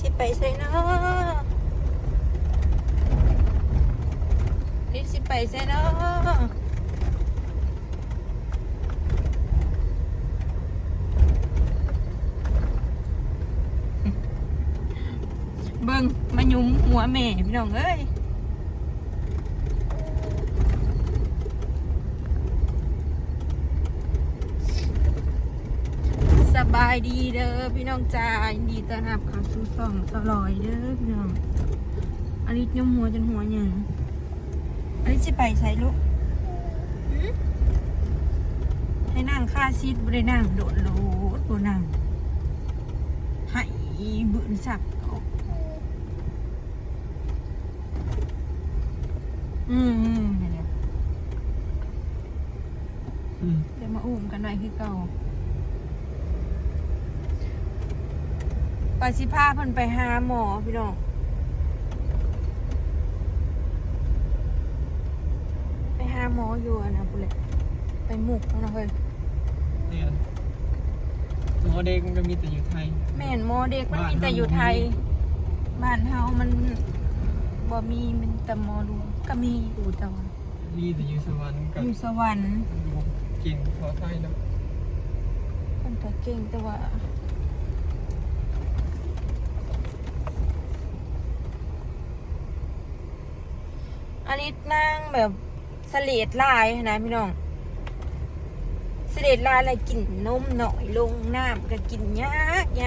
ຊິໄປໃສເນາະ? ລິດຊິໄປໃສເນາະ? ເບິ່ງ ມາຫຍຸມຫົວແມ່ ພີ່ນ້ອງເອີຍ. ສະບາຍດີເດີພີ່ນ້ອງຈ້າ, ຍິນດີຕ້ອນຮັບເຂົ້າສູ່ຊ່ອງສາວລອຍເດີພີ່ນ້ອງ. ອາລິດຍົມຫົວຈົນຫົວໃຫຍ່. ອາລິດຊິໄປໃສລູກ? ຫື? ໃຫ້ນັ່ງຄາຊີດ ບໍ່ໄດ້ນັ່ງໂດດໂລດ ບໍ່ນັ່ງ ໃຫ້ບືນສັກອອກ. ອືມ ອືມ ອືມ ດຽວມາອຸ້ມກັນໄວ້ຄືເກົ່າ. ວ່າຊິພາເພິ່ນໄປຫາໝໍພີ່ນ້ອງ, ໄປຫາໝໍຢູ່ອັນນັ້ນພຸ້ນແຫຼະ, ໄປມຸກພຸ້ນນະເຮີ້ຍ. ແມ່ນ. ໝໍເດັກມັນກໍມີແຕ່ຢູ່ໄທ. ແມ່ນ, ໝໍເດັກມັນມີແຕ່ຢູ່ໄທ. ບ້ານເຮົາມັນບໍ່ມີ, ມີແຕ່ໝໍຫຼວງ ກໍມີຢູ່ ແຕ່ວ່າມີແຕ່ຢູ່ສະຫວັນ. ກໍຢູ່ສະຫວັນ ເກັ່ງເທົ່າໄທເນາະ. ເພິ່ນກໍເກັ່ງ ແຕ່ວ່າອາລິດນາງແບບ ສະເລດຫຼາຍຫັ້ນນະພີ່ນ້ອງ, ສະເລດຫຼາຍແລ້ວກິນນົມໜ້ອຍລົງ, ນ້ຳກໍກິນຍາກໆ.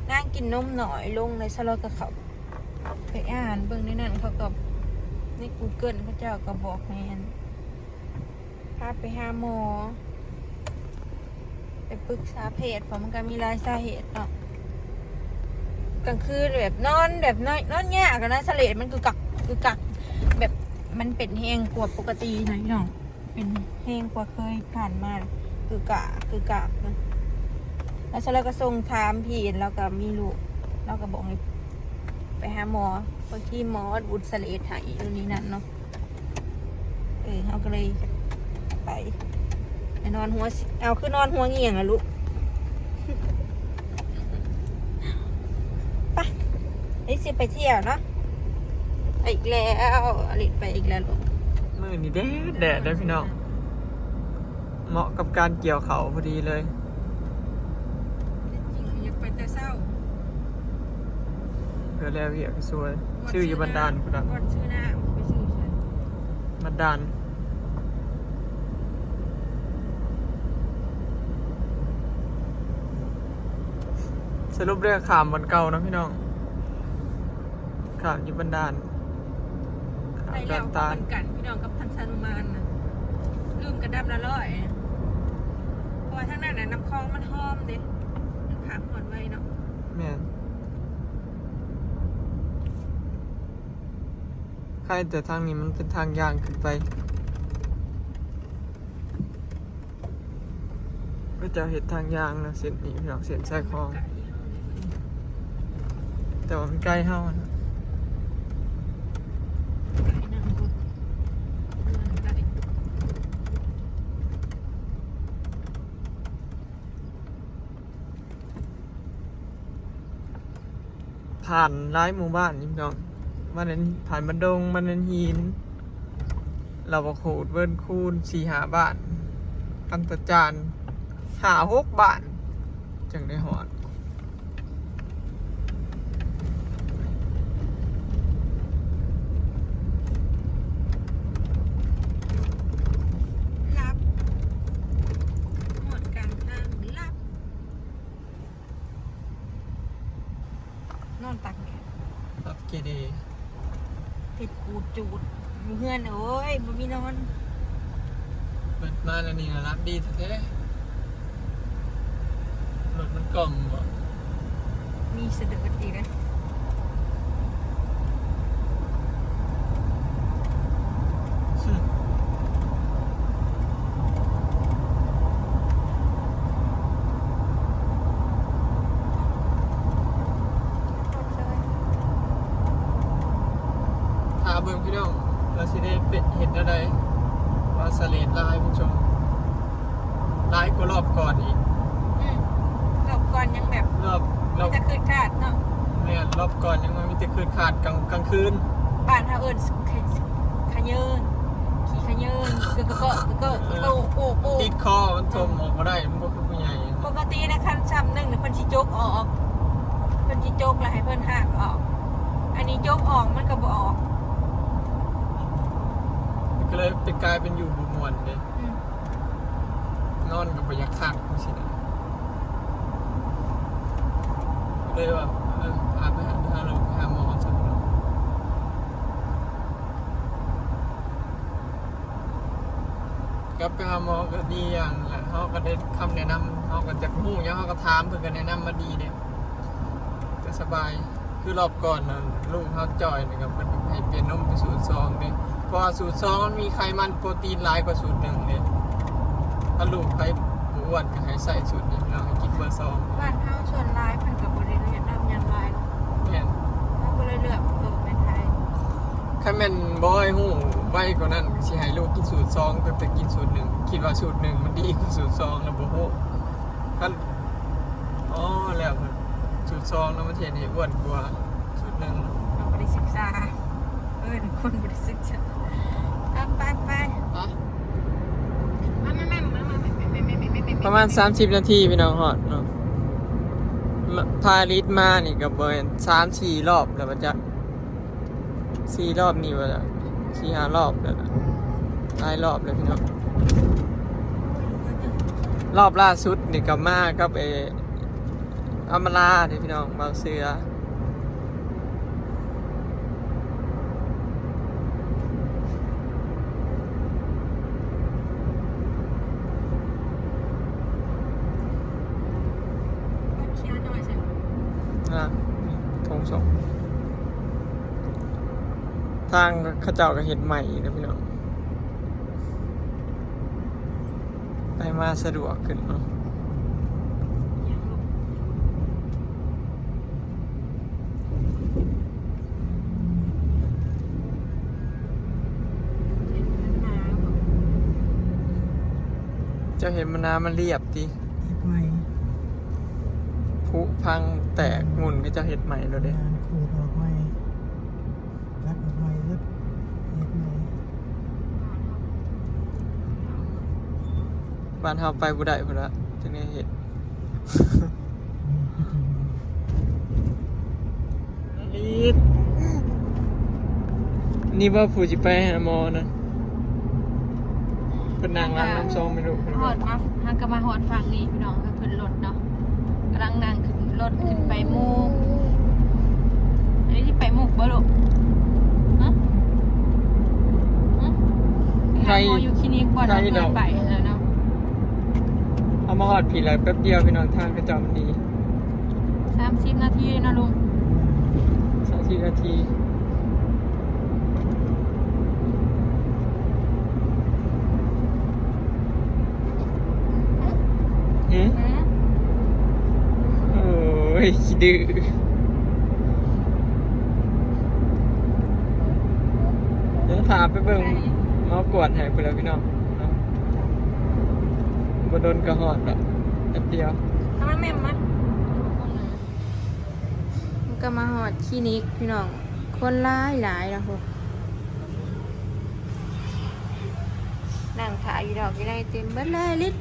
ນາງກິນນົມໜ້ອຍລົງ ແລ້ວສະລອຍກໍເຂົ້າໄປອ່ານເບິ່ງໃນນັ້ນ, ເຂົາກໍໃນ Google ເຂົາເຈົ້າກໍບອກໃຫ້ອັນ ພາໄປຫາໝໍ ໄປປຶກສາແພດ ເພາະມັນກໍມີຫຼາຍສາເຫດເນາະ. ກາງຄືນແບບນອນແບບນອນ ນອນຍາກນະ, ສະເລດມັນກຶກກັກກຶກກັກ ແບບມັນເປັນແຮງກວ່າປົກກະຕິນະພີ່ນ້ອງ, ເປັນແຮງກວ່າເຄີຍຜ່ານມາ ກຶກກະກຶກກະນະ. ແລ້ວສະເລີກໍສົ່ງຖາມພີ້ ລາວກໍມີລູກ ລາວກໍບອກໃຫ້ໄປຫາໝໍ, ບາງທີໝໍອຸດສະເລດໃຫ້ ໂນ່ນນີ້ນັ້ນເນາະ. ເອີ ເຮົາກໍເລີຍໄປ ໄປນອນຫົວ ເອົາ ຄືນອນຫົວງຽງລະລູກ. ໄປ ໄປ ຊິໄປທ່ຽວເນາະ. ໄປອີກແລ້ວ ອາລິດໄປອີກແລ້ວລູກ. ມື້ນີ້ແດດແດເດີພີ່ນ້ອງ, ເໝາະກັບການກ່ຽວເຂົ້າພໍດີເລີຍ. ທີ່ຈິງຢາກໄປແຕ່ເຊົ້າ ເພື່ອແລວຽກຊ່ວຍ. ຊື້ຢູ່ບັນດານພຸ້ນລະ, ກ່ອນຊື້ນ້ຳໄປຊື້ໃສ? ບັນດານ. ສະຫຼຸບແລ້ວຂ້າມບ່ອນເກົ່າເນາະພີ່ນ້ອງ, ຂ້າມຢູ່ບັນດານ. ໄດ້ແລ້ວ ເຂົ້າກັນພີ່ນ້ອງກັບທັນຊານຸມານນະ, ລືມກະດັບລະຮ້ອຍ ເພາະວ່າທາງນັ້ນນະນ້ຳຄອງມັນຫອມເດ້, ມັນຂ້າມຮອດໄວເນາະ. ແມ່ນ. ໃກ້ ແຕ່ທາງນີ້ມັນເປັນທາງຍ່າງຂຶ້ນໄປ. ເຂົາເຈົ້າເຮັດທາງຍ່າງນະ ເສັ້ນນີ້ພີ່ນ້ອງ, ເສັ້ນສາຍຄອງ, ແຕ່ວ່າມັນໃກ້ເຮົານະ. ຜ່ານຫຼາຍໝູ່ບ້ານຢູ່ພີ່ນ້ອງ, ບ້ານນັ້ນ ຜ່ານບ້ານດົງ, ບ້ານນັ້ນຫີນ, ລາວບໍ່ຂູດເວີນຄູນ ສີ່ຫ້າບ້ານ, ຄຳຕະຈານ ຫ້າຫົກບ້ານ ຈັ່ງໄດ້ຮອດ. ຫຼັບ ຮອດກາງທາງ ຫຼັບ. ນອນຕາກແດດ ຕັບເກເດ ເຮັດກູດຈູດຢູ່ເຮືອນ. ໂອ້ຍ ບໍ່ມີນອນ. ເປີດມາແລ້ວນີ້ນະ ຫຼັບດີແທ້ໆ. ລົດມັນກ່ອມບໍ? ມີສະເດີດອີກເດ້. ຖ້າເບິ່ງພີ່ນ້ອງ ວ່າຊິໄດ້ເປັນເຮັດແນວໃດ ວ່າສະເລດຫຼາຍ ຜູ້ຊົມ ຫຼາຍກວ່າລອບກ່ອນອີກ. ອືມ ລ ກ່ອນຍັງແບບ ລອບ ລອບ ມີແຕ່ຄືດຄາດເນາະ. ແມ່ນ ລອບກ່ອນຍັງວ່າມີແຕ່ຄືດຄາດກາງ ກາງຄືນ. ບ້ານເຮົາເອີ້ນ ຂະ ຂະເຍີນ ຂີ້ຂະເຍີນ ກະກະເກາະ ກະເກາະ ເອີ ກະໂກະ ໂກະ ໂກະ ຕິດຄໍ ມັນຖົມອອກບໍ່ໄດ້ ມັນບໍ່ຄືຜູ້ໃຫຍ່. ປົກກະຕິນະ ຄັນຊ້ຳໜຶ່ງ ເພິ່ນຊິຈົກອອກ ເພິ່ນຊິຈົກແລ້ວໃຫ້ເພິ່ນຫາກອອກ. ອັນນີ້ຈົກອອກມັນກະບໍ່ອອກ ກະເລີຍໄປກາຍເປັນຢູ່ບໍ່ມ່ວນເດ້. ອືມ ນອນກະບໍ່ຢາກຄັກຈັ່ງຊີ້ນະ ເລີຍວ່າ ເອີ ພາໄປຫາ ພາໄປຫາໝໍຊັ້ນເນາະ. ກັບໄປຫາໝໍກະດີຢ່າງແຫຼະ ເຮົາກະໄດ້ຄຳແນະນຳ ເຮົາກະຢາກຮູ້ຫຍັງເຮົາກະຖາມ ເພິ່ນກະແນະນຳມາດີເດ້ ກະສະບາຍ. ຄືລອບກ່ອນນັ້ນ ລູກເຮົາຈ່ອຍນີ້ກະເພິ່ນໃຫ້ປ່ຽນນົມໄປສູດສອງເດ້ ເພາະວ່າສູດສອງມັນມີໄຂມັນໂປຣຕີນຫຼາຍກວ່າສູດໜຶ່ງເດ້. ຖ້າລູກໃຜບໍ່ອ້ວນກະໃຫ້ໃຊ້ສູດນີ້ເນາະ ໃຫ້ກິນເບີສອງ. ບ້ານເຮົາສ່ວນຫຼາຍເພິ່ນກະບໍ່ໄດ້ແນະນຳຫຍັງຫຼາຍເນາະ. ແມ່ນ ເຮົາກະເລີຍເລືອກເບິ່ງແມ່ນໄທ. ຄັນແມ່ນບໍ່ໃຫ້ຮູ້ໄວກວ່ານັ້ນ ຊິໃຫ້ລູກກິນສູດສອງ ແຕ່ໄປກິນສູດໜຶ່ງ ຄິດວ່າສູດໜຶ່ງມັນດີກວ່າສູດສອງ ລະບໍ່ຮູ້. ຄັນ ອໍ ແລ້ວສູດສອງນະ ມັນເຮັດໃຫ້ອ້ວນກວ່າສູດໜຶ່ງ. ເຮົາບໍ່ໄດ້ສຶກສາ ເອີ ຄົນບໍ່ໄດ້ສຶກສາ. ໄປ ໄປ ໄປ ປະມານສາມສິບນາທີພີ່ນ້ອງ ຮອດເນາະ. ມາ ພາລິດມານີ້ກະບໍ່ແມ່ນສາມສີ່ລອບແລ້ວບໍ່ຈັກ ສີ່ລອບນີ້ບໍ່ລະ ສີ່ຫ້າລອບແລ້ວລະ ຫຼາຍລອບແລ້ວພີ່ນ້ອງ. ລອບລ່າສຸດນີ້ກະມາກັບ ເອີ ອຳມາລາເດ້ພີ່ນ້ອງ ບ່າວເສືອ. ທາງເຂົາເຈົ້າກະເຮັດໃໝ່ອີກແລ້ວພີ່ນ້ອງ ໄປມາສະດວກຂຶ້ນເນາະ. ເຈົ້າເຫັນມັນນາ ມັນລຽບຕິ ເຮັດໃໝ່ ຜຸພັງແຕກໝຸ່ນ ເຂົາເຈົ້າເຮັດໃໝ່ໂລດເດ້. ແມ່ນ ຂູດອອກໃໝ່ ຕັດອອກໃໝ່ເບິດ ເຮັດໃໝ່. ບ້ານເຮົາໄປບໍ່ໄດ້ພຸ້ນລະ ຈັ່ງໄດ້ເຮັດ. ນີ້ບໍ່ ຜູ້ຊິໄປຫາໝໍນະ ເພິ່ນນັ່ງຫຼັງນຳສອງແມ່ລູກ. ຮອດມາ ເຮົາກະມາຮອດຝັ່ງນີ້ພີ່ນ້ອງ ເພິ່ນລົດເນາະ ກຳລັງນັ່ງຂຶ້ນລົດຂຶ້ນໄປມຸກ. ອັນນີ້ຊິໄປມຸກບໍ່ລູກ? ຮະ? ຮະ? ໄປຫາໝໍຢູ່ຄລີນິກບ່ອນເຮົາເຄີຍໄປຫັ້ນແຫຼະເນາະ. ເຮົາມາຮອດພີ້ແລ້ວ ແປັບດຽວພີ່ນ້ອງ ທາງເຂົາເຈົ້າມັນດີ. ສາມສິບນາທີເນາະລຸງ ສາມສິບນາທີ. ຫື? ຫື? ໂອ້ຍ ຂີ້ດື້. ດຽວຖ້າໄປເບິ່ງ ໄປ ໝໍກວດໃຫ້ພຸ້ນແຫຼະພີ່ນ້ອງເນາະ. ບໍ່ດົນກະຮອດດອກ ແປັບດຽວ. ເອົາມາແມ່ມາ ມັນກະມາຮອດຄລີນິກພີ່ນ້ອງ ຄົນຫຼາຍໆເນາະ. ນັ່ງຖ້າຢູ່ນອກຢູ່ໃນເຕັມເບິດເລີຍລິດ.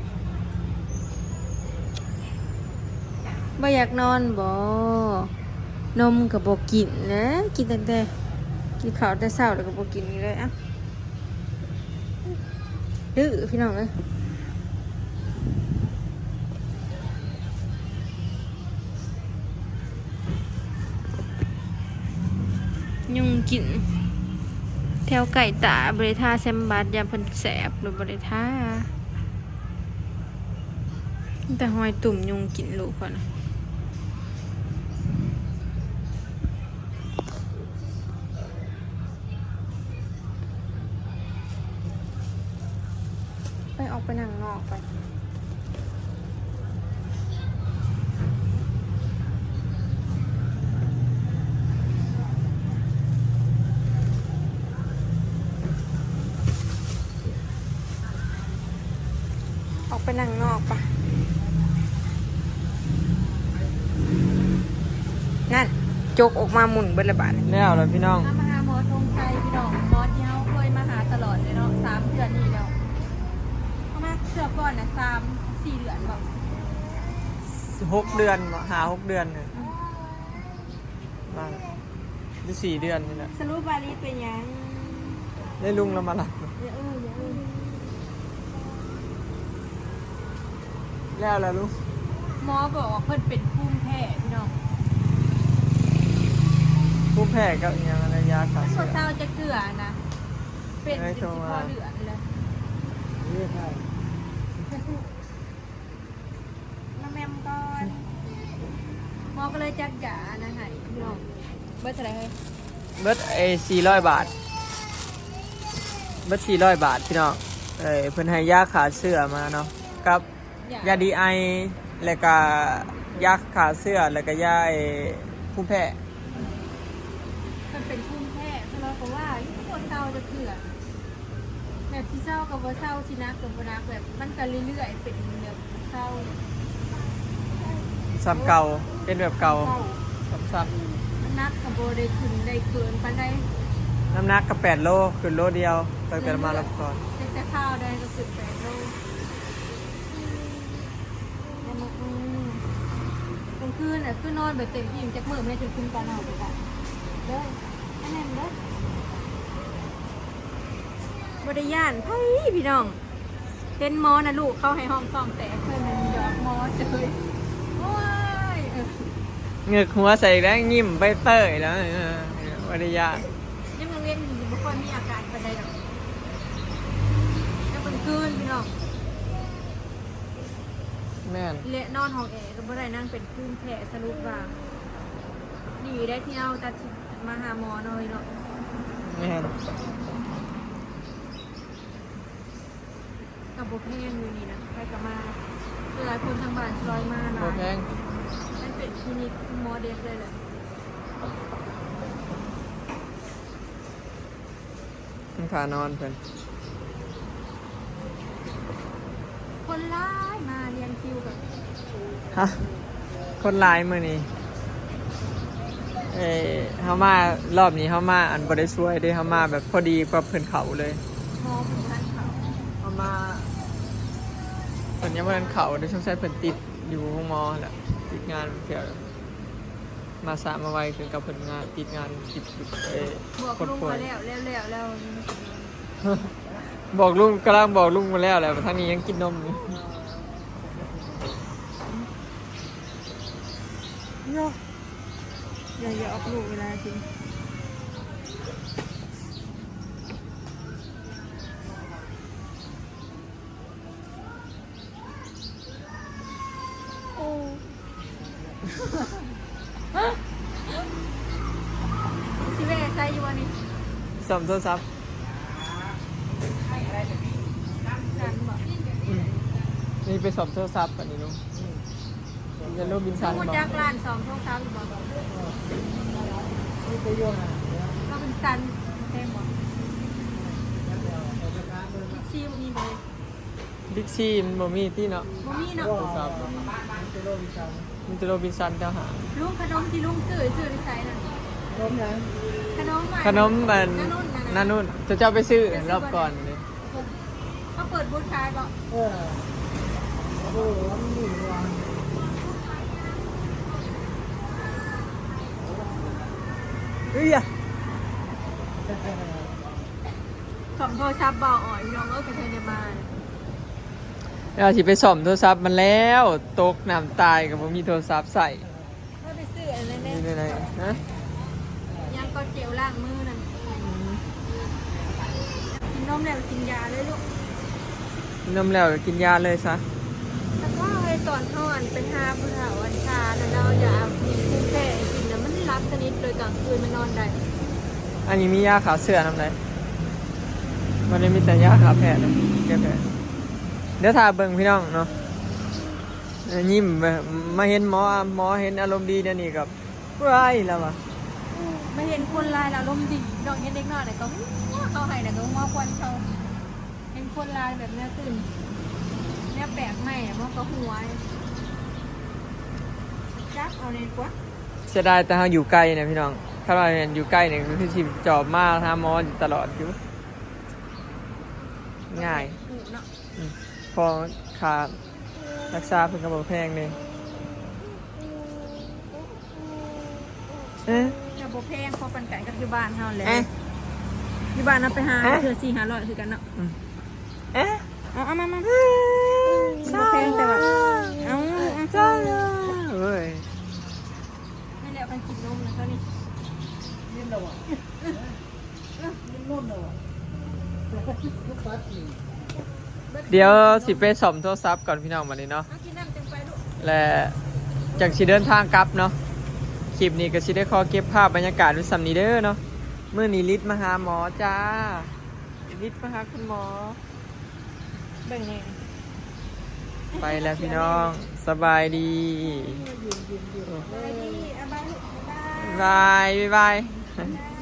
ບໍ່ຢາກນອນບໍ? ນົມກະບໍ່ກິນນະ ກິນຕັ້ງແຕ່ ກິນເຂົ້າແຕ່ເຊົ້າແລ້ວກະບໍ່ກິນອີກເລີຍ. ອະ ດື້ພີ່ນ້ອງເອີຍ. ຍຸງກິນແຖວໃກ້ຕາ ບໍ່ໄດ້ທາແຊມບັດ ຢ້ານເພິ່ນແສບ ເລີຍບໍ່ໄດ້ທາ. ມີແຕ່ຮອຍຕຸ່ມຍຸງກິນລູກຂ້ອຍນະ. ໄປ ອອກໄປນັ່ງນອກໄປ. ອອກໄປນັ່ງນອກປະ. ນັ້ນ ຈົກອອກມາໝຸ່ນເບິດລະບາດນີ້. ແລ້ວລະພີ່ນ້ອງ ເຮົາມາຫາໝໍທອງໄຊພີ່ນ້ອງ ໝໍທີ່ເຮົາເຄີຍມາຫາຕະຫຼອດເລີຍເນາະ ສາມເທື່ອນີ້ແລ້ວ. ເຮົາມາເທື່ອກ່ອນນະ ສາມ ສີ່ເດືອນບໍ? ຫົກເດືອນບໍ? ຫ້າຫົກເດືອນນີ້ ມາ ຫຼືສີ່ເດືອນນີ້ແຫຼະ. ສະຫຼຸບວ່າລີເປັນຫຍັງ? ຍາຍລຸງລາວມາລັບ. ເອີ ເອີ ເອີ ແລ້ວລະລຸງ. ໝໍບອກວ່າເພິ່ນເປັນພູມແພ້ພີ່ນ້ອງ. ພູມແພ້ກັບອີ່ຫຍັງ ອັນນັ້ນ ຢາຂ້າເຊື້ອ ມັນບໍ່ເຊົາຈັກເທື່ອນະ ເປັນ ເອີ ເປັນຊິພໍເດືອນແລ້ວ. ມາແໝ່ມກ່ອນ ໝໍກໍເລີຍຈັດຢາອັນນັ້ນໃຫ້ພີ່ນ້ອງ. ເບິດເທົ່າໃດເຮີ້ຍ? ເບິດໄອ້ສີ່ຮ້ອຍບາດ ເບິດສີ່ຮ້ອຍບາດພີ່ນ້ອງ. ເອີ ເພິ່ນໃຫ້ຢາຂ້າເຊື້ອມາເນາະ ກັບຢາ ຢາດີໄອ ແລ້ວກະຢາຂ້າເຊື້ອ ແລ້ວກະຢາໄອ້ພູມແພ້. ມັນເປັນພູມແພ້ ເພາະວ່າກໍວ່າຢູ່ ບໍ່ເຊົາຈັກເທື່ອ. ແບບຊິເຊົາກໍບໍ່ເຊົາ ຊິໜັກກໍບໍ່ໜັກ ແບບມັນກໍເລື້ອຍໆ ເປັນແບບເຊົາ ສ່ຳເກົ່າ ເປັນແບບເກົ່າ ສ່ຳໆ. ນ້ຳໜັກກໍບໍ່ໄດ້ຂຶ້ນໄດ້ເກີນປານໃດ ນ້ຳໜັກກໍແປດໂລ ຂຶ້ນໂລດຽວ ຕັ້ງແຕ່ມາລອບກ່ອນ ເຮັດແຕ່ຄາວໃດກໍຂຶ້ນແປດໂລ. ອືມ ກາງຄືນນະ ຄືນອນແບບເຕັມອີ່ມຈັກມື້ແມ່ນ ຈົນຄຸມຕານອນໄປ ເດີ ອັນນັ້ນເດີ. ບໍ່ໄດ້ຢ້ານໃຜພີ່ນ້ອງ ເຫັນໝໍນະ ລູກເຂົາໃຫ້ຮ້ອງທ້ອງແຕກ ເພິ່ນນັ້ນຢອກໝໍເສີຍ. ໂອ້ຍ ເອີ ເງີຍຫົວໃສ່ແລ້ວ ຍິ້ມເປີຍໆແລ້ວ ເອີ ບໍ່ໄດ້ຢ້ານ. ຍາມກາງເວັນນີ້ບໍ່ຄ່ອຍມີອາການປານໃດດອກ ຍາມກາງຄືນພີ່ນ້ອງ. ແມ່ນ ແລະ ນອນຫ້ອງແອກໍບໍ່ໄດ້ ນາງເປັນພູມແພ້. ສະຫຼຸບວ່າດີໄດ໋ທີ່ເຮົາຕັດສິນມາຫາໝໍເນາະ ເອີຍເນາະ. ແມ່ນ ກໍບໍ່ແພງຢູ່ນີ້ນະ ໃຜກໍມາ ຫຼາຍຄົນທາງບ້ານຊ່ອຍມາຫຼາຍ ບໍ່ແພງ. ມັນເປັນຄລີນິກຄຸນໝໍເດັດເລີຍແຫຼະ. ມັນທ່ານອນເພິ່ນ ຄົນຫຼາຍມາລຽນຄິວກັນ. ຮະ ຄົນຫຼາຍມື້ນີ້. ເອີ ເຮົາມາ ລອບນີ້ເຮົາມາ ອັນ ບໍ່ໄດ້ຊ່ວຍເດ້ ເຮົາມາແບບພໍດີກັບເພິ່ນເຂົ້າເລີຍ. ໝໍເພິ່ນບໍ່ທັນເຂົ້າ ເຮົາມາ ເພິ່ນຍັງບໍ່ທັນເຂົ້າເດ້ ສົງໄສເພິ່ນຕິດຢູ່ໂຮງໝໍຫັ້ນແຫຼະ ຕິດງານເທື່ອ. ມາຊ້າມາໄວຄືກັບເພິ່ນ ງານ ຕິດງານ ຕິດ ເອີ ບອກລຸງວ່າແລ້ວ ແລ້ວ ແລ້ວ ແລ້ວ ບອກລຸງ ກຳລັງບອກລຸງວ່າແລ້ວ ແລ້ວທາງນີ້ຍັງກິນນົມຢູ່. ຢ່າ ຢ່າອອກລູກເວລາກິນ. ໂອ້ ຊິແວ່ໃສຢູ່ວະນີ້? ສ້ອມໂທລະສັບ. ສັນບໍ? ອືມ ນີ້ໄປສ້ອມໂທລະສັບອັນນີ້ລຸງ. ອືມ ຢາໂຣບິນສັນບໍ? ຮູ້ຈັກຮ້ານສ້ອມໂທລະສັບຢູ່ບໍ່? ໂຣບິນສັນແພງບໍ່? ບິກຊີບໍ່ມີບໍ? ບິກຊີມັນບໍ່ມີຕິເນາະ. ບໍ່ມີເນາະ ໂທລະສັບ ມີແຕ່ໂຣບິນສັນ. ມີແຕ່ໂຣບິນສັນແຖວຫ້າງ. ລຸງ ຂະໜົມທີ່ລຸງຊື້ ຊື້ຢູ່ໃສນັ້ນ? ຂະໜົມຫຍັງ? ຂະໜົມອັນ ຂະໜົມອັນ ນານຸ້ນ ນານຸ້ນ. ເຈົ້າ ເຈົ້າໄປຊື້ ໄປຊື້ ລອບກ່ອນເດ້. ເຂົາເປີດບູດຂາຍບໍ່? ເອີ ເອົາໄປວາງຢູ່ວ່າ ເອີຍ ສ້ອມໂທລະສັບບ່າວອອຍ ພີ່ນ້ອງເອີຍ ກະເທີໄດ້ມາ. ແລ້ວຊິໄປສ້ອມໂທລະສັບມັນແລ້ວ ຕົກນ້ຳຕາຍກໍບໍ່ມີໂທລະສັບໃຊ້. ເຮົາໄປຊື້ອັນນັ້ນແດ່ ນີ້ໄດ໋ ຮະ ຫຍັງກໍ ເຈວລ້າງມືນັ້ນ. ອືມ ກິນນົມແລ້ວກິນຢາເລີຍລູກ. ກິນນົມແລ້ວກໍກິນຢາເລີຍຊະ. ແລ້ວກໍເຮີ້ຍ ຕອນເຮົາ ອັນ ໄປຫາຜູ້ເຖົ້າ ອັນ ຊາ ແລ້ວລາວຢາກກິນພູມແພ້ກິນນະ ມັນຫຼັບສະໜິດເລີຍ ກາງຄືນມັນນອນໄດ້. ອັນນີ້ມີຢາຂ້າເຊື້ອນຳໃດ໋? ບໍ່ໄດ້ມີແຕ່ຢາຂ້າແພ້ນຳ ແກ້ແພ້. ດຽວຖ້າເບິ່ງພີ່ນ້ອງເນາະ. ເອີ ຍິ້ມ ມາເຫັນໝໍ ໝໍເຫັນອາລົມດີແນວນີ້ກໍ ເອີຍ ລາວວ່າ ມາເຫັນຄົນຫຼາຍແລ້ວອາລົມດີ ນ້ອງເຫັນເດັກນ້ອຍແລ້ວກໍຫົວ ເຂົາໃຫ້ແລ້ວກໍຫົວ ຄວັນເຂົາ ເຫັນຄົນຫຼາຍແບບແນວຕື່ນ ແນວແປກໃໝ່ ໝໍກໍຫົວ. ຈັບເອົາແນ່ກວ່າ. ເສຍດາຍແຕ່ເຮົາຢູ່ໄກນະພີ່ນ້ອງ. ຄັນວ່າແມ່ນຢູ່ໃກ້ນີ້ ກໍຄືຊິຈອບມາຫາໝໍຢູ່ຕະຫຼອດຢູ່. ງ່າຍ. ອືມ ເນາະ. ອືມ ເພາະຄ່າຮັກສາເພິ່ນກໍບໍ່ແພງເດ້. ເອີ ກໍບໍ່ແພງ ພໍປານກັນກັບຢູ່ບ້ານເຮົາແຫຼະ. ເອີ ຢູ່ບ້ານເຮົາໄປຫາ ເອີ ເທື່ອສີ່ຫ້າຮ້ອຍຄືກັນເນາະ. ອືມ ເອີ ເອົາ ເອົາມາ ມາ. ເອີ ບໍ່ແພງ ແຕ່ວ່າ ເອົາ ເອົາ ເອີຍ ແມ່ນແລ້ວ ຄັນກິນນົມນະ ເທົ່ານີ້. ກິນແລ້ວຫວາ? ກິນນົມແລ້ວຫວາ? ດຽວຊິໄປສ້ອມໂທລະສັບກ່ອນພີ່ນ້ອງ ບັດນີ້ເນາະ. ເອົາກິນນ້ຳຈັ່ງໄປລູກ ແລະ ຈັ່ງຊິເດີນທາງກັບເນາະ. ຄລິບນີ້ກໍຊິໄດ້ຂໍເກັບພາບບັນຍາກາດໄວ້ສ່ຳນີ້ເດີເນາະ. ມື້ນີ້ລິດມາຫາໝໍຈ້າ. ລິດມາຫາຄຸນໝໍ. ເບິ່ງແນ່. ໄປແລ້ວພີ່ນ້ອງ. ສະບາຍດີ. ສະບາຍດີ. ບາຍບາຍ. ບາຍບາຍ.